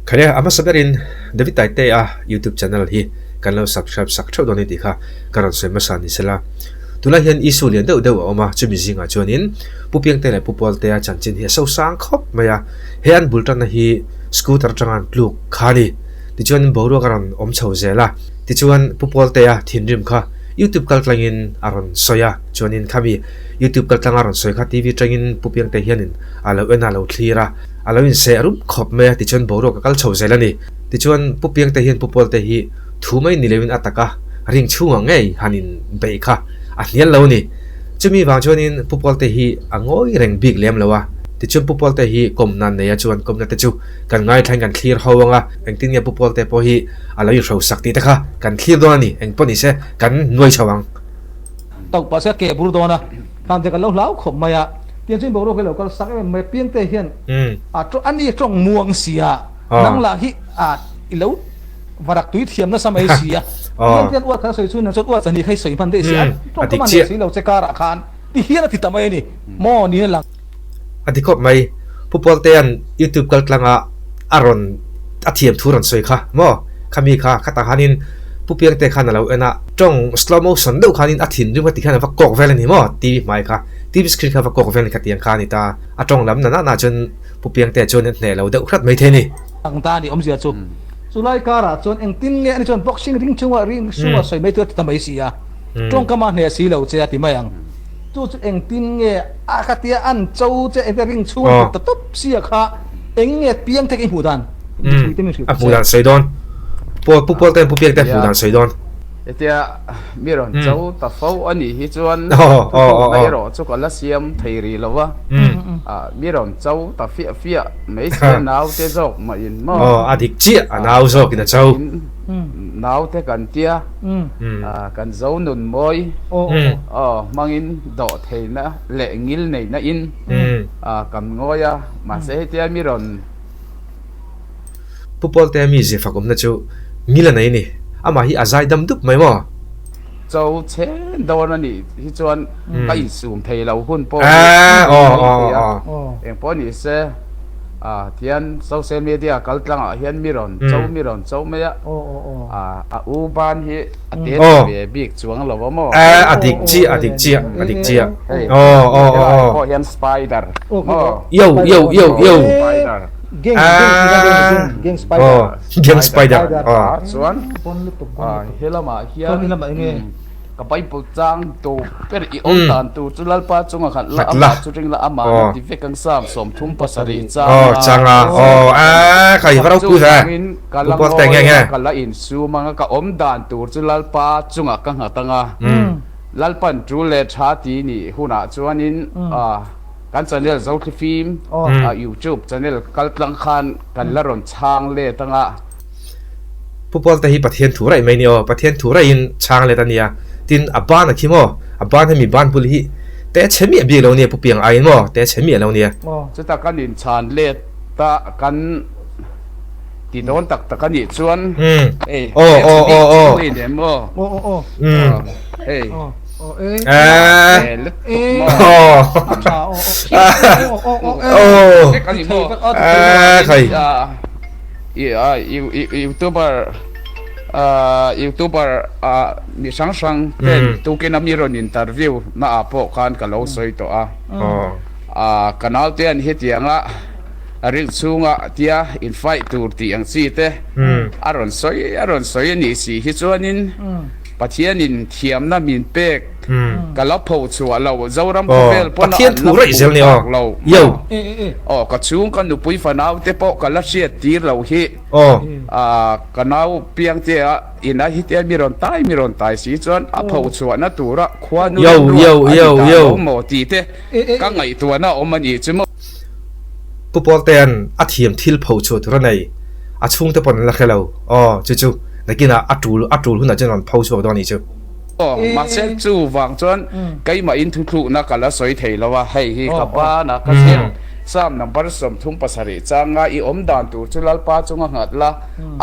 Kharia a hmasa berin David Taitea YouTube channel hi kan lo subscribe sak theuh dawn a ni tih kha ka rawn sawi hmasa ni sela. Tunlai hian issue lian deuh deuh a awm a, chumi zingah chuanin Pu Piangte leh Pu Pawltea chanchin hi a sosang khawp mai a, he an bul tanna hi scooter atanga an tluk kha a ni. Tichuan boruak a rawn awm chho zel a, tichuan Pu Pawltea thinrim kha YouTube kaltlangin a rawn sawi a, chuanin khami YouTube kaltlanga a rawn sawi kha TV atangin Pu Piangte hianin a lo en a, a lo thlir a, a lo inseh rum khawp mai a, tichuan boruak a kal chho zel a ni. Tichuan Pu Piangte hian Pu Pawlte hi thu mai ni loin a taka ring chhungah ngei han in beih kha a hnial lo a ni. Chumi vang chuanin Pu Pawlte hi a ngawi reng bik lem lo a, tichuan Pu Pawlte hi kawmna an nei a, chuan kawmna te chu kan ngaithlain kan thlir ho ang a, engtin nge Pu Pawlte pawh hi a lo inhrosak tih te kha kan thlir dawn a ni, eng pawh ni se kan nuai chho ang. Tauh pah se a keh bur dawn a, hlan te kan lo hlau khawp mai a, tiang chuan boruak hi lo kal sak em em mai a, Piangte hian a a ni tawng muang sia, nang lah hi a i lo Varak tui thiam nasa mai si a, Pian pian uat kha sawi chu nang chuan uat zani kha i sawi hman daih si a, tawngkam a nei si lo che karah khan ti hian a ti ta mai a ni maw niin a lang. A ti khawp mai, Pu Pawltea'n YouTube kal tlanga a rawn a thiam thu rawn sawi kha maw, khami kha khatah khanin Pu Piangte khan a lo en a, tawng slow motion deuh khanin a thinrim kha ti khan a va kawk vel a ni maw, TV hmai kha, TV screen kha a va kawk vel a ni kha tiang kha a ni ta, a tawng lam na na chuan Pu Piangtea chuan a hneh lo deuh hrat mai thei a ni. Ang ta a ni awmzia chu. Chulai karah chuan engtin nge ani chuan boxing ring chungah ring chungah sawi mai tur a ti ta mai si a. Tawngkam a hneh si lo che a ti mai ang. Chu chu engtin nge a kha tia an cho che engte ring chhung an put ta tawp si a kha eng nge piang te ka i hmuh dan? Mipui te min hrilh A hmuh dan sawi dawn. Pawl pu pawl ten pu piang te hmuh dan sawi dawn. Hetia mi rawn cho ta fo a nih hi chuan thutlukna erawh chu ka la siam thei rih lo va, mi rawn cho ta fiah fiah mai sia naute zawk mah in maw. Aw a dik chiah a nau zawk in a cho. Naute kan tia kan zo nun mawi aw hmangin dawh theihna leh ngil neihna in kan ngawi a, mahse hetia mi rawn. Pu Pawltea mi zir fak awmna chu ngil a nei a ni. Amah hi a zai dam dup mai maw? Cho chen dawn a nih hi chuan ka insum thei lo hun pawh hi a ni thei a. Engpawh ni se tihian social media kal tlangah hian mi rawn cho mi rawn cho mai a, a u ban hi a te ve bik chuang lo a maw? A dik chiah a dik chiah a dik chiah. Helaiah pawh hian spider maw? Yo yo yo yo. Spider. Gang gang tih na gang gang gang spider. Aw gang spider aw. Chuan helamah hian ka bible chang tu ber i awm dan tur chu Lalpa chunga khat la amah chu ring la amah na ti vek ang Psalm 37 chang a. Chang a aw a kha i va ropui ve ka la ngawi a ka la insum anga ka awm dan tur chu Lalpa chunga ka nghat anga Lalpan tul leh tha ti nih hunah chuanin Kan channel Zothli Fim YouTube channel kal tlang khan kan la rawn chhang let anga. Pu Pawlte hi Pathian thu raih mai ni aw, Pathian thu raihin chhang let a nia. Tin, a ban a khi maw? A ban hemi ban bul hi te chhe miah bik lo nia Pu Piang aiin maw? Te chhe miah lo nia. Chuta kan inchhan let ta kan ti dawn tak tak a nih chuan hei te chhe bik chu mai nem aw. Hei. Youtuber youtuber mi hrang hrang ten tukin a mi rawn interview na ah pawh khan ka lo sawi tawh a ka nau te an hetiang a rilh chhunga tia in fight tur tih ang chi te a rawn sawi a rawn sawi a nih si hi chuanin Pathianin thiamna min pek ka la pho chhuah lo, Zoram khawvel pawn a an la hmuh tak lo. Aw, ka chhung ka nupui fanau te pawh ka la hriat tir lo hi. Ka nau piangte a ina hi te mi rawn tai mi rawn tai si chuan a pho chhuahna tura khuanu ram ruat a ni ta lo maw tih te ka ngaihtuahna a awm a nih chu maw. Pu Pawltea'n a thiam thil pho chhuah tur a nei, a chhungte pawn an la hre lo. Aw, chu chu. Nakinah a tul a tul hunah chuan rawn pho chhuak dawn a nih chu. Aw, mahse chu vang chuan keimah-in thuthlukna ka la sawi thei lo a, hei hi ka bana ka thlen Psalm number 37 changa i awm dan tur chu Lalpa chunga nghat la,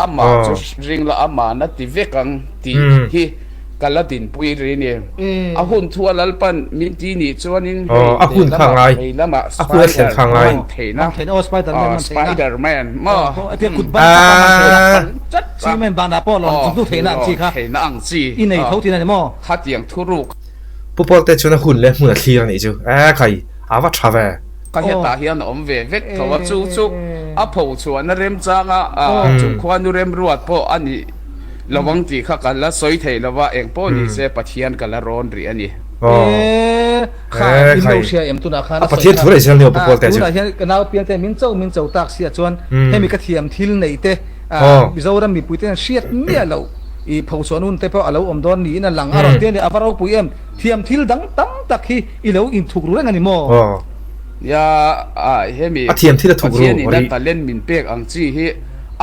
amah chu ring la, amah na ti vek ang tih hi. Ka la dinpui ri ni. A hun thu a Lalpan min ti nih chuanin hei A hun kha lehlamah ngai. vei lamah A hun a thlen spider kha ngai. hman theihna Spiderman maw Aa. theihna ang chi khatiang thuruk. Pu Pawlte chuan a hun leh hmun a thlir a nih chu. Ee khai, a va tha ve. Ka hetah hian a awm ve vek tho a, chu chu a pho chhuahna remchanga chungkhuanu remruat pawh a nih lo ang tih kha ka la sawi thei lo va, eng pawh ni se Pathian ka la rawn rih a ni. Ee khai, a Pathian thu rei zel ni aw Pu Pawlte chu. Tunah hian ka nau piangte min cho min cho tak sia chuan hemi ka thiam thil neih te Mizoram mipuite hian hriat miah loh i pho chhuah nun te pawh a lo awm dawn niin a lang a rawn ti a ni, a va ropui em? Thiam thil dang tam tak hi i lo inthuk ru reng a ni maw? Nia, hemi A thiam thil a thuk ru Pathianin a rih. talent min pek ang chi hi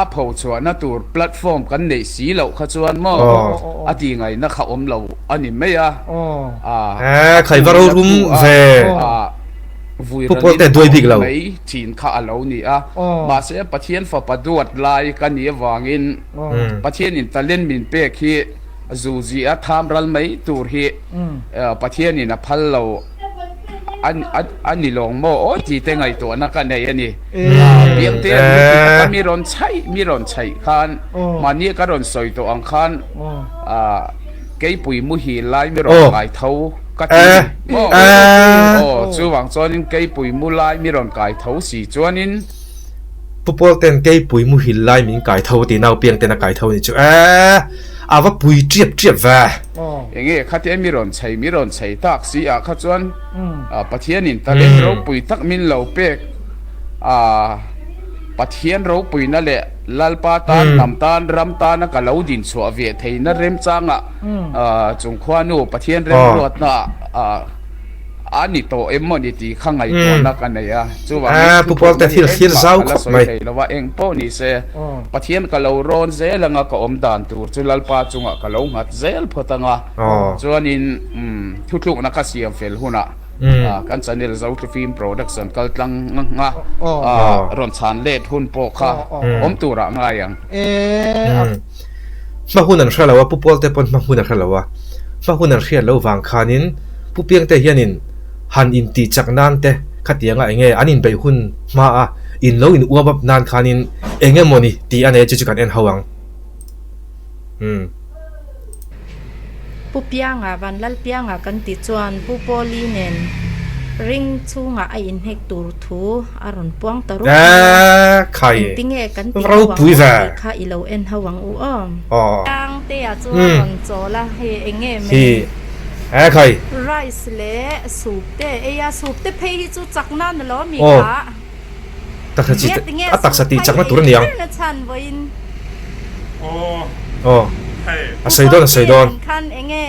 a pho chhuahna tur platform kan neih si loh kha chuan maw a tih ngaihna kha awm lo a ni mai a. Ee, A khai va thuin a rorum thu a, ve. vui Pu ralin Pawlte duai a bik awm lo. mai thin kha a lo ni a. Mahse, Pathian fapa duat lai ka nih avangin Pathianin talent min pek hi Zu zi a tham ral mai tur hi Pathianin a phal lo a ni lawng maw aw tih te ngaihtuahna ka nei a ni. Biangte an ni tih taka mi rawn chhaih mi rawn chhaih khan mahni ka rawn sawi tawh ang khan keipui muhil lai mi rawn kai tho ka ti a ni maw? Aw chuvang chuanin keipui mu lai mi rawn kai tho si chuanin. Pu Pawlten keipui muhil lai min kai tho tih naupiang ten a kai tho a ni chu ee a va pui ṭiap ṭiap ve. Enge khatia mi rawn chhei mi rawn chhei tak si ah kha chuan Pathianin talent ropui tak min lo pek a Pathian ropuina leh Lalpa tan hnam tan ram tana ka lo din chhuah ve theihna remchangah chungkhuanu Pathian remruatna ah A ni tawh em maw ni tih kha ngaihtuahna ka nei a, chuvangin Pu Pawlte thil thlir zau engmah ka la khawp sawi mai. thei lo a, eng pawh ni se Pathian ka lo rawn zel anga ka awm dan tur chu Lalpa chungah ka lo nghat zel phawt anga, chuanin thutlukna ka siam fel hunah kan channel Zotlu Film Production kal tlang anga rawn chhan let hun pawh kha awm turah ngai ang. Hma hun an hre lo a, Pu Pawlte pawn hma hun a hre lo a, hma hun an hriat loh vang khanin Pu Piangte hianin han intih chak nan te khatianga enge an inbeih hun hma a in lo in uap up nan khanin eng emaw ni tih a nei a chu chu kan en ho ang. Umm. Pu Pianga, Vanlal Pianga kan ti chuan Pu Pawli nen ring chhungah a inhnek tur thu a rawn puang ta rup mai a. Eee khai Engtinge kan ti ho ang ropui aw ve. tih kha i lo en ho ang u aw. Piangtea chu a rawn chawl a, hei enge mai. Hi eee khai. Rice leh soup te ei a, soup te phei hi chu chak nan alo mi kha. Taksa chi Nge a taksa soup tih phei chakna ei tur a ni ang. kher na chhan vawiin. Aw a Pu sawi dawn a sawi Pawlte dawn. nen khan enge.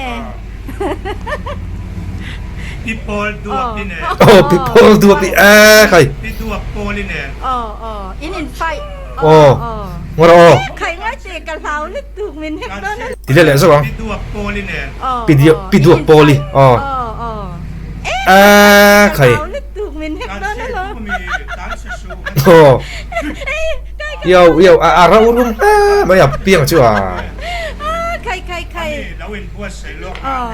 Pi Pawl duap i nen. Aw Pi Pawl duap i eee khai. Pi duap Pawl i nen. Aw aw in in fight. Aw ngawr aw. Khai ngai che ka hlau lutuk min hek dawn a. Ti leh leh zauh ang. Pi duap Pawl i nen. Pi diap Pi duap Pawl i aw. Eee khai. Aw iau iau a rau rum hle mai a piang chu a.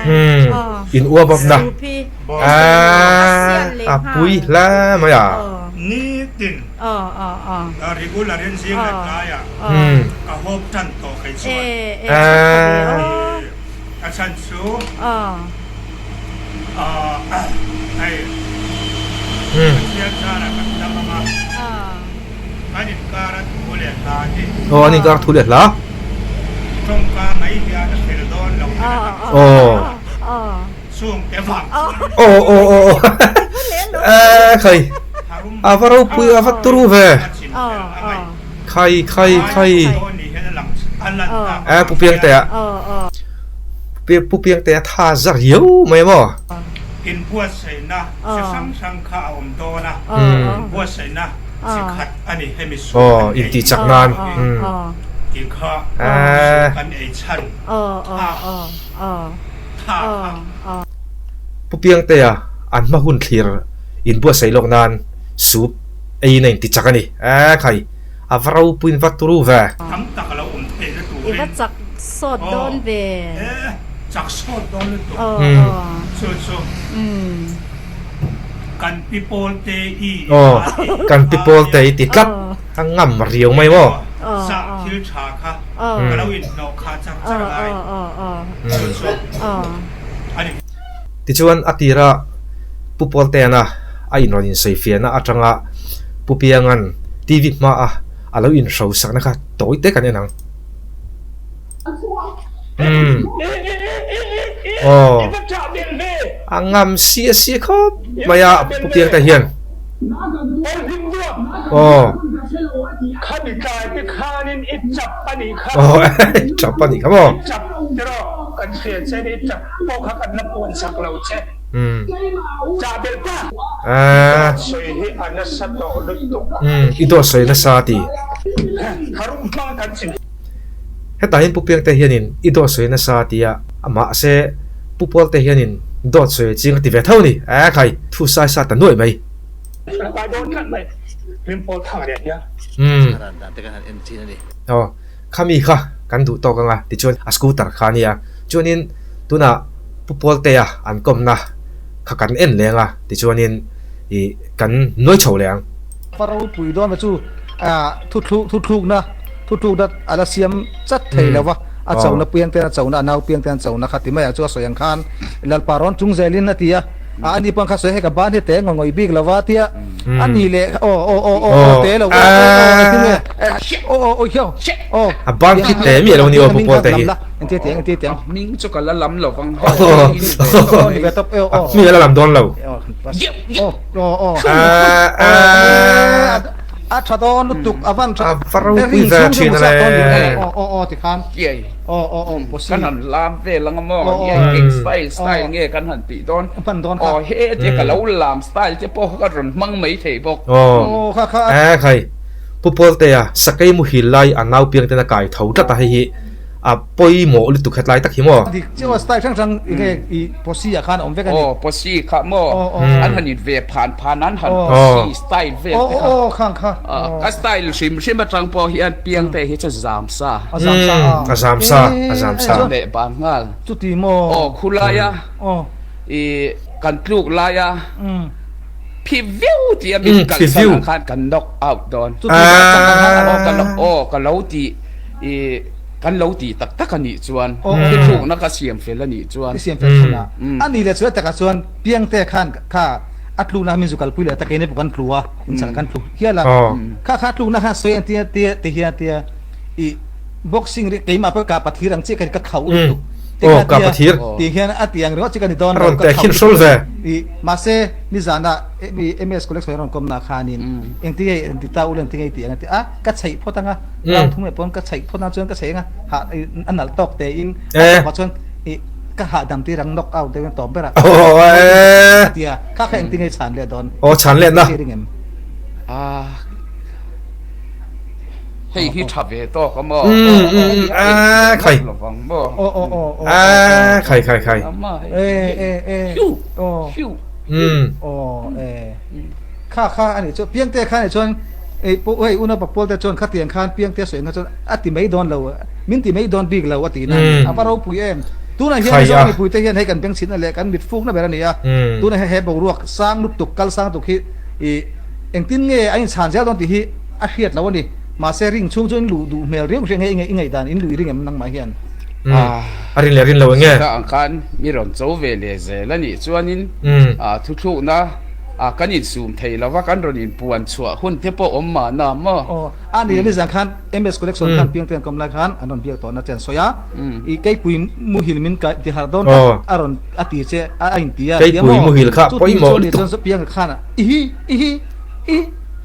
Umm in uap up na eee a pui hle mai a. Umm eee. Aw an inkar thu leh hla. Aw. Aw aw aw aw eee khai a va ropui a va turu ve khai khai khai eee pu Piangtea pu Piangtea tha za riau mai maw. Aw intih chak nan eee. Pu Piangtea an hma hun thlir inbuatsaih lawk nan soup eiin a inti chak a ni. Eee khai, a va ropuiin va turu ve. I va chak sawt dawn ve. Chak sawt dawn lutuk. Chu chu kan pi Pawlte i Aw, kan pi Pawlte i ti tlat a ngam riau mai maw? Zah thil tha kha ka lo inhnawh khah char char lai. Chu chu a ni. Tichuan a tira Pu Pawlteana a inrawn insawifiahna atanga Pu Pianga'n TV hmaa a lo inhrosakna kha tawi te kan en ang. Umm. Aw. A ngam sia sia khawp mai a Pu Piangte hian. Aw. Aw i chap a nih kha maw. Umm. Aaa. Umm i dawt sawi nasa a ti. Hetah hian Pu Piangte hianin i dawt sawi nasa a ti a, mahse Pu Pawlte hianin dawt sawi ching a ti ve tho a ni. Ae khai, thu sai sa ta nuaih mai. Umm. Aw, khami kha kan duh tawk anga tichuan a scooter kha a nia. Chuanin tunah Pu Pawltea an kawmna kha kan en leng a, tichuanin ih kan nuai chho leh ang. Pa ropui dawn ve chu thuthlukna thuthlukna a la siam chat thei lo va, a chona piang ten a chona a nau piang ten a chona kha ti mai ang chu a sawi ang khan Lalpa rawn chung zelin a ti a, a ani pawh kha sawi hei ka ban hi te ngaw ngawih bik lo va tia a ni leh aw aw aw aw aw te lo aw aw aw engtin nge aw aw aw hiau aw a ban khi te miah lo ni aw pu pawl te hi engtia tiang engtia tiang hming chu ka la lam lo vang a hming a la lam dawn lo. A tha dawn lutuk a van tha A va ropui ve thin a le. Aw aw aw tikhan aw aw aw posi kan han lam vel anga maw eng style style nge kan han tih dawn hman dawn kha aw he te ka lo lam style te pawh kha ka rawn hmang mai thei bawk aw kha kha e khai Pu Pawltea sakei muhil lai a nau piang ten a kai tho tlat a hei hi A pawimawh lutuk hetlai tak hi maw? Dik chiah aw, style hrang hrang enge i posi ah khan a awm vek a ni. Aw, posi kha maw? An han in ve phan phan an han posi style vel te kha. Aw, khang kha. Ka style hrim hrim atang pawh hian piang te hi chu zam sa. A zam sa a. A zam sa, a zam sa. Leh ban nghal. Chuti maw? Aw, khulaia i kan tluk laia phi viau tia min kalsan ang khan kan knock out dawn. Chuti maw? Aw, ka aw ka lo ti. I kan lo tih tak tak a nih chuan thuthlukna ka siam fel a nih chuan. I siam fel thun a. A nih leh chuan takah chuan Piangte khan kha a tlukna min zu kalpui leh ta keini pawh kan tlu a, inchhal kan tlu hial a. Kha kha tlukna khan sawi an tia tia ti hian tia i boxing ri keimah pawh kah pathir ang chiah ka khauh lutuk. Aw kah pathir. Ti hian a ti ang ringawt chi ka ni dawn lo ka khauh lutuk. I mahse nizanah MS College rawn kawmna khanin engtinge ti ta ula engtinge i tih ang a ti a ka chheih phawt ang a. Rang thum leh pawn ka chheih phawt a chuan ka chheih anga hah a nalh tawk te in a tawp ah chuan ih ka hahdam tir ang knock out deuh in tawp ber ah a ti a kha kha engtin nge chhan leh dawn aw chhan leh na ring em hei hi tha ve tawk a maw a khai aw aw aw a khai khai khai e e e aw aw e Kha kha a nih chu Piangte kha nih chuan ei pawh hei unau papual te chuan khatiang khan Piangte sawi ang kha chuan a ti mai dawn lo min ti mai dawn bik lo a tih na a ni. A va ropui em. Tunah hian Mizo mipui te hian hei kan bengchhitna leh kan mit fukna ber a ni a. Tunah hian he boruak sang lutuk kal sang tuk hi ih engtin nge a inchhan zel dawn tih hi a hriat lo a ni. Mahse ring chhung chu in luh duh hmel riau hria nge i ngaihdan in luh i ring em nangmah hian? A rin leh rin lo eng nge? Chutah ang khan mi rawn cho ve leh zel a nih chuanin thuthlukna A kan insum thei lo va, kan rawn inpuan chhuah hun te pawh awm mahna maw? Aw, a ni nizan khan MS Collection khan Piangte an kawm lai khan an rawn biak tawhna che an sawi a, i keipui muhil min kai ti harh dawn kha a rawn a ti che a a inti a tia maw? Keipui muhil kha Chuti pawimawh chuan ni lutuk. chuan Pianga khan a ihi ihi i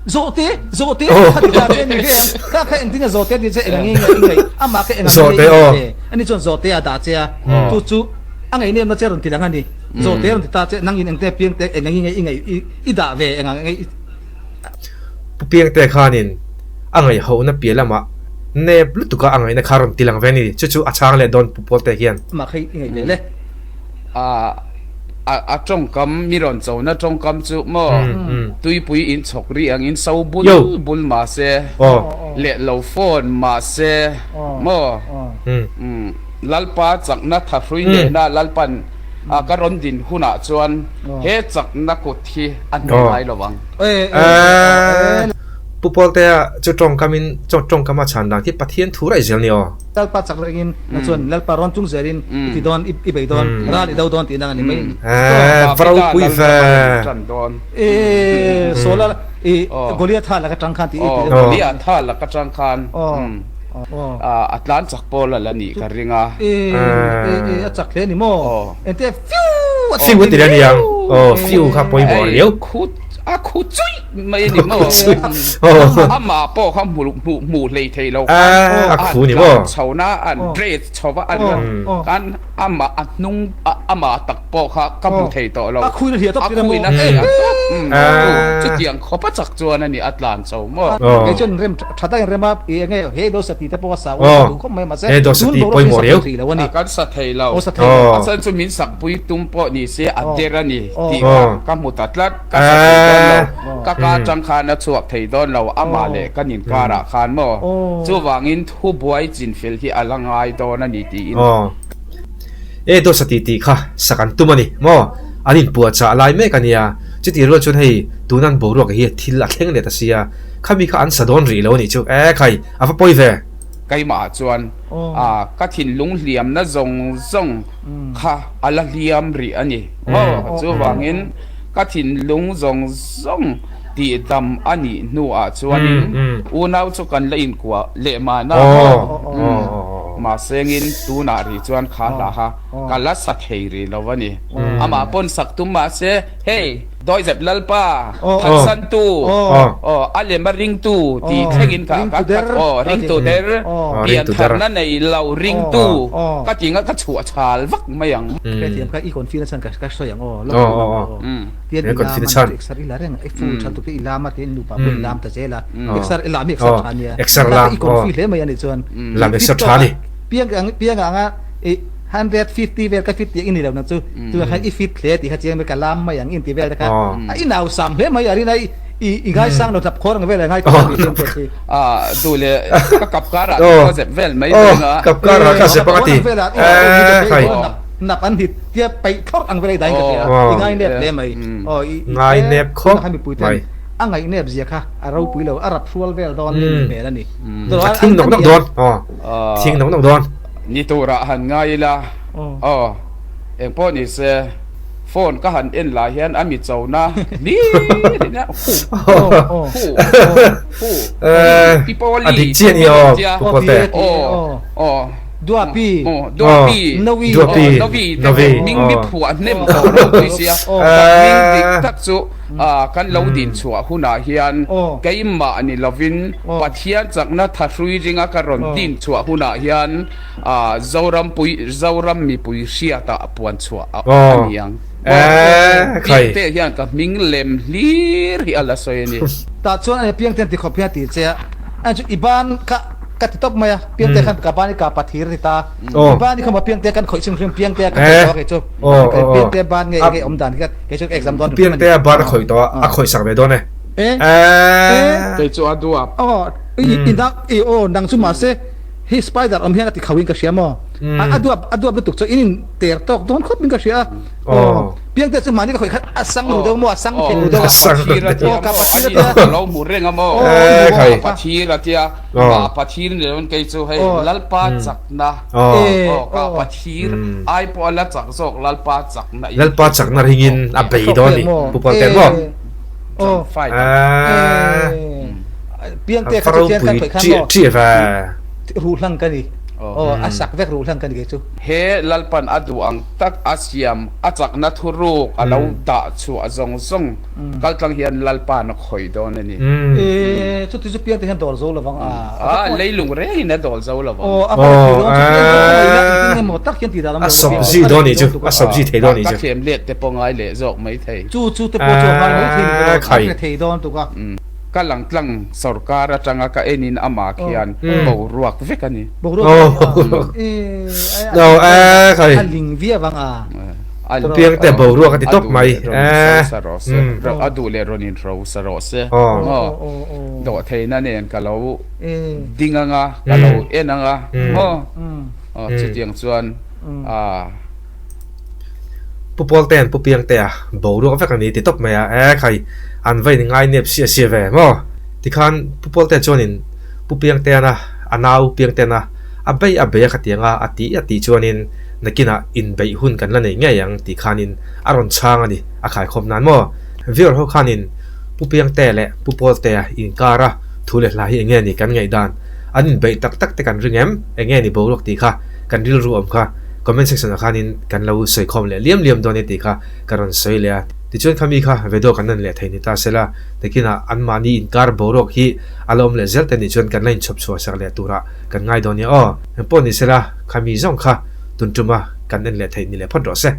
zawhte zawhte kha ti ta che ni ve ang, kha kha engtin nge zawhte a ti che eng nge i ngaih amah kha eng ang nge i ngaih ve? Ani chuan zawhte a dah che a, chu chu a ngaihnepna che a rawn ti lang a ni. Zawhte rawn ti ta che, nang in engte piangte eng ang i ngaih i dah ve eng ang i. Pu Piangte khanin a ngaihhohna piah lamah nep lutuka a ngaihna kha rawn ti lang ve a ni. Chu chu a chhang leh dawn Pu Pawlte hian. Mah kha i ngaih ve le. A tawngkam, mi rawn chona tawngkam chu maw tuipui in chhawk ri angin so bul bul mahse leh lo phone mahse maw. Lalpa chakna thahrui nena Lalpan ka rawn din hunah chuan he chakna kut hi a hne ngai lo ang. Pu Pawltea chu tawngkamin tawngkama chhan dan khi Pathian thu raih zel ni aw. Lalpa chak rengin na chuan Lalpa rawn chung zelin i ti dawn i bei dawn ral i do dawn tihna a ni mai. Va ropui ve. E Saula i Goliatha laka tang khan tih i ti deuh. Goliatha laka tang khan a tlan chak pawl a la nih ka ring a. E e a chak hle a ni maw? Engtia fiu a ti. Fiu a ti leh a niang. Aw fiu kha pawimawh a riau. A khu chuih mai a ni maw? Amah pawh kha hmu hmuh hlei thei lo khan a khu ni maw? An tlan chho na an race chho va a khan amah a hnung amah tak pawh kha ka hmu thei tawh lo. A khuin a hliah tawp tir a maw? A khuin a hliah tawp. Chutiang khawp a chak chuan a ni a tlan chho maw? Kei chuan rem tha takin rem a i enge he dosa tih te pawh a sa ula ka duh khawp mai mahse tun boruak hi sa thei lo a ni. Kan sa thei lo. A chhan chu min sakpui tum pawh ni se a der a ni tih kha ka hmu ta tlat. Ka sa thei dawn lo. Ka ka atang khan a chhuak thei dawn lo amah leh kan inkarah khan maw? Chuvangin thubuai chinfel hi a la ngai dawn a ni tiin. E dawsa ti tih kha sak an tum a ni maw? An inpuahchah lai mek a nia. Chutih rual chuan hei tuna an boruak hi thil a thleng leh ta sia. Khami kha an sa dawn rih lo a nih chu. E khai, a va pawi ve. Keimah chuan ka thinlung hliamna zawng zawng kha a la hliam rih a ni maw? Chuvangin ka thinlung zawng zawng tihdam a nih hnuah chuanin unau chu kan la inkuah leh mahna maw? Mahsengin tunah rih chuan kha hla kha ka la sa thei rih lo a ni. Amah pawn sak tum mahse, Hei, Dawizep Lalpa, phatsantu, aw, a lem a ringtu tih thlengin ka ka aw, ringtu der, piantharna nei lo ringtu ka ti nga ka chhuah chhal vak mai ang. Hrethiam kha i confi na chhan ka sawi ang aw, lo aw. Tian i lam a ni exer i la reng a, i full tha tuk i lam a tian nupa pawh i lam ta zel a, exer i lam hi exer tha ania, i confi hle mai a nih chuan lam exer tha a ni. Piang ang piang ang a i 150 vel ka fit tih i ni lo nang chu tunah khan i fit hle tih kha chiang mai ka lam mai ang inti vel te kha a inau sam hle mai a rin a i i ngaisang lo hnap khawr ang vel a ngai tawh a ni piang pawh khi. A duh leh ka kap karah te ka zep vel mai dawn a. Kap karah ka zep ang a ti. Eekhai. Nap an hit tia peih thlawrh ang vel a i dahin ka hria i ngai nep hle mai. Aw i ngai nep khawp mai. A ngaih nep zia kha a ropui lo a rap hrual vel dawn ni hmel a ni. A thing nawk nawk dawn. Thing nawk nawk dawn. Ni turah han ngai ila aw engpawh ni se phone ka han en lah hian a mi chona hlir in a hu hu hu pi pawli a dik chiah ni aw pu pawlte aw aw duapi duapi novi duapi novi te hming mi phuah hnem tawh ropui sia hming dik tak chu kan lo din chhuah hunah hian keimah ni lovin Pathian chakna thahrui ringa ka rawn din chhuah hunah hian Zoram pui Zoram mipui hriatah puan chhuah a ni ang. Piangte hian ka hming lem hlir hi a la sawi a ni. Tah chuan a Piangte an ti khawp hian a ti che a, a chu i ban kha ka ti tawp mai a, Piangte khan ka ban i ka pathir a ti ta, i ban i kha maw Piangte kan khawih chhung hrim Piangte a ka khawih tawh a kei chu, Piangte ban nge enge awm dan hi kei chu ka exam dawn hrim hrim a ni. Piangte a ban a khawih tawh a, a khawih sak ve dawn e. Kei chu a duap. Aw i nang i aw nang chu mahse hei spider awm hian a ti khauhin ka hria maw? A duap a duap lutuk chu in in ter tawk dawn khawp in ka hria a. Aw Piangte chu mahni ka khawih khan a sang ru deuh maw a sang thei ru deuh a. Pathir a tia maw a ni ka lo hmu reng a maw? Pathir a tia mah pathir ni loin kei chu hei Lalpa chakna aw ka pathir ai pawh a la chak zawk Lalpa chakna in Lalpa chakna ringin a bei dawn a ni Pu Pawlte maw? Aw. Piangte kha chu chian kan khawih khan maw? Ruh hlang ka ni. Aw, a sak vek ruh hlang ka ni kei chu. He Lalpan a duh ang tak a siam a chakna thuruk a lo dah chhuah zawng zawng kaltlang hian Lalpan a khawih dawn a ni. E, chuti chu Piangte hian dawl zo lovang a. A, leilung rengin a dawl zo lovang. Aw, a hmai thei dawn chu Piangte a nei la, engtin nge maw tak hian tih dan awm lo. A sabzi dawn nih chu, a sabzi thei dawn nih chu. Ka thlem let te pawh ngai leh zawk mai thei. Chu chu te pawh chu a ngai mai thei ni ka lo hre thei dawn tuk a. Ka langtlang sorkar atanga ka enin amah khian boruak vek a ni. Boruak vek a ni a. A ling viau ang a. Piang te boruak a ti tawp mai. A duh leh rawn inhro sa rawh se. Dawhtheihna nen ka lo ding anga, ka lo en anga maw. Chutiang chuan a. Pu Pawltea'n Pu Piangtea boruak vek a ni ti tawp mai a, e khai, an va in ngai nep sia sia ve maw? Tikhan Pu Pawltea chuanin Pu Piangteana a nau Piangteana a bei a bei a khatiang a, a tih a tih chuanin nakinah inbeih hun kan la nei ngei ang tih khanin a rawn chhang a ni, a khaikhawm nan maw? Viewer ho khanin Pu Piangtea leh Pu Pawltea inkara thu leh hla hi enge ni kan ngaihdan? An inbeih tak tak te kan ring em? Enge ni boruak tih kha kan rilru awm kha comment section ah khanin kan lo sawi khawm leh liam liam dawn e tih kha ka rawn sawi leh a. Tichuan kha mi kha video kan en leh thei ni ta sela, takinah anmahni inkar boruak hi a la awm leh zel te nih chuan kan la inchhawp chhuah sak leh turah kan ngai dawn nia aw. Engpawh ni sela kha mi zawng kha tun tuma kan en leh theih ni leh phawt rawh se.